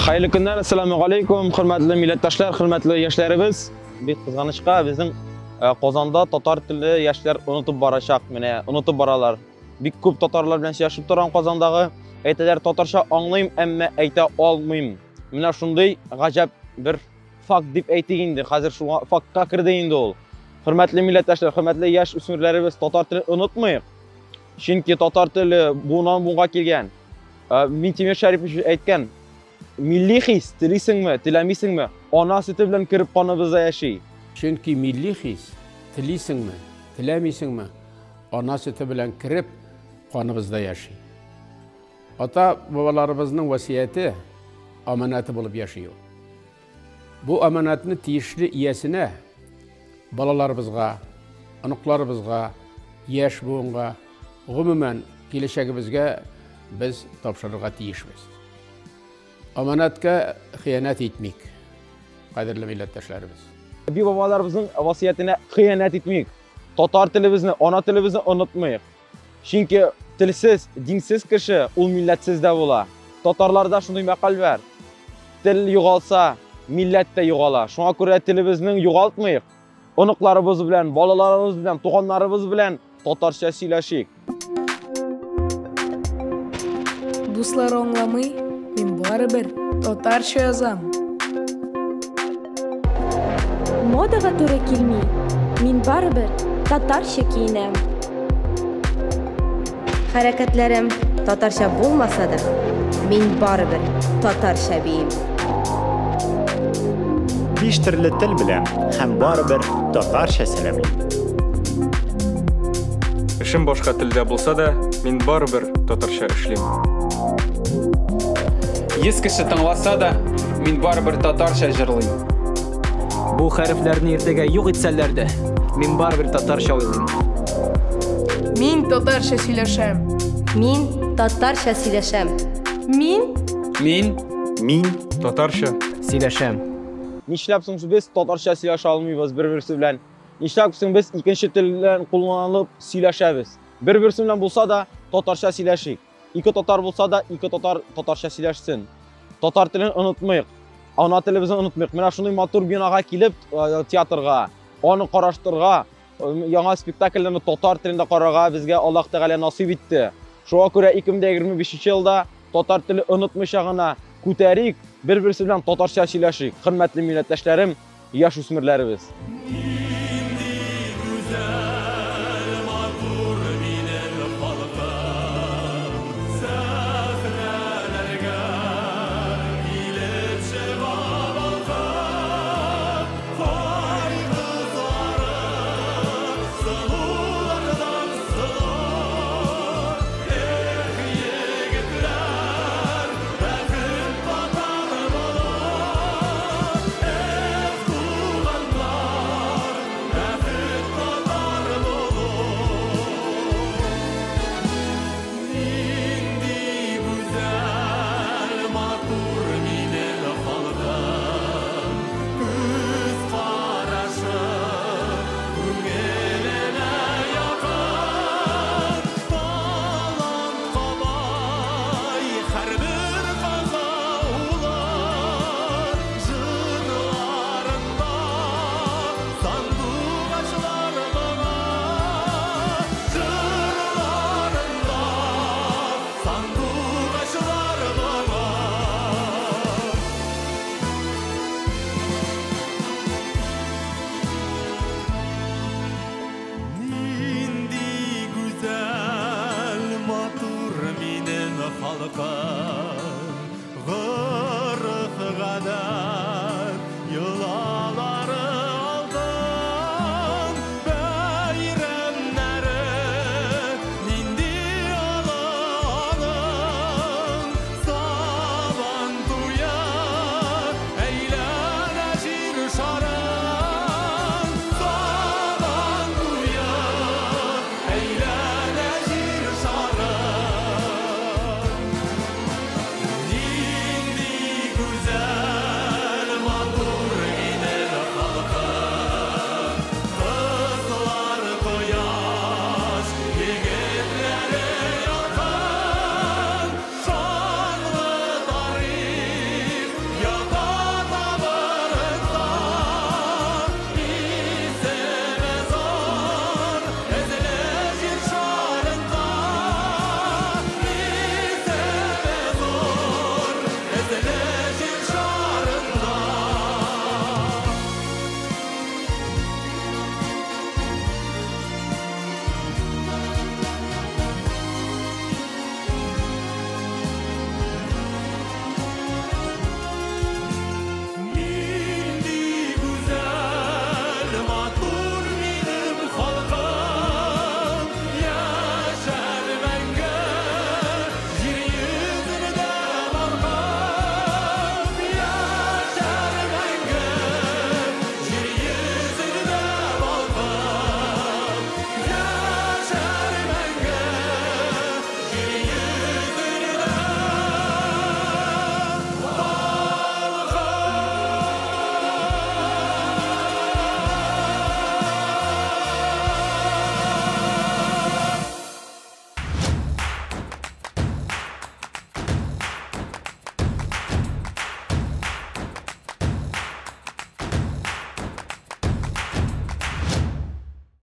Хәерле көннәр, ассаламу алейкум, хөрмәтле милләттәшләр, хөрмәтле яшьләребез. Бик кызганычка, безнең Казанда татар теле яшьләр онытып барачак, менә онытып баралар. Бик күп татарлар белән сөйләшеп торам Казандагы. Әйтәләр, татарча аңлыйм, әмма әйтә алмыйм. Менә шундый гаҗәп бер факт дип әйтик инде. Хәзер шуңа фактка керде инде ул. Хөрмәтле милләттәшләр, хөрмәтле яшь үсмерләребез, татар телен онытмыйк. Чөнки татар теле буыннан буынга килгән. Минтимер Шәрипович әйткән, милли хис, телисеңме, теләмисеңме, ана сөте белән кереп каныбызда яши. Чөнки милли хис, телисеңме, теләмисеңме, ана сөте белән кереп каныбызда яши. Ата бабаларыбызның васияте, аманаты булып яши ул. Бу аманатны тиешле иясенә, балаларыбызга, оныкларыбызга, яшь буынга, гомумән киләчәгебезгә без тапшырырга тиешбез. Аманатка хыянәт итмик, кадерле милләттәшләребез. Әби бабаларыбызның васыятенә хыянәт итмик. Татар телебезне, ана телебезне онытмыйк. Чөнки телсез, динсез кеше ул милләтсез дә була. Татарларда шундый мәкаль бар. Тел югалса, милләт тә югала. Шуңа күрә телебезнең югалтмыйк. Оныкларыбыз белән, балаларыбыз белән, туганнарыбыз белән татарча сөйләшик. Дуслар аңламый, мин барыбер татарча язам. Модага туры килми, мин барыбер татарча киенәм. Хәрәкәтләрем татарча булмаса да, мин барыбер татарча биим. 5 төрле тел беләм һәм барыбер татарча сәламлим. Эшем башка телдә булса да, мин барыбер татарча эшлим. 100 кеше тыңласа да, мин барыбер татарча җырлыйм. Бу хәрефләрне иртәгә юк итсәләр дә, мин барыбер татарча уйлыйм. Мин татарча сөйләшәм. Мин татарча сөйләшәм. Мин Мин Мин татарча сөйләшәм. Нишләп соң без татарча сөйләшә алмыйбыз бер-берсе белән? Нишләп соң без икенче телдән кулланып сөйләшәбез? Бер-берсе белән булса да татарча сөйләшик. Ике татар булса да, ике татар татарча сөйләшсен. Татар телен онытмыйк. Ана телебезне онытмыйк. Менә шундый матур бинага килеп, театрга, аны караштырга, яңа спектакльләрне татар телендә карарга безгә Аллаһ Тәгалә насыйп итте. Шуңа күрә 2025 елда татар теле онытмыйча гына күтәрик, бер-берсе белән татарча сөйләшик. Хөрмәтле милләттәшләрем, яшь үсмерләребез.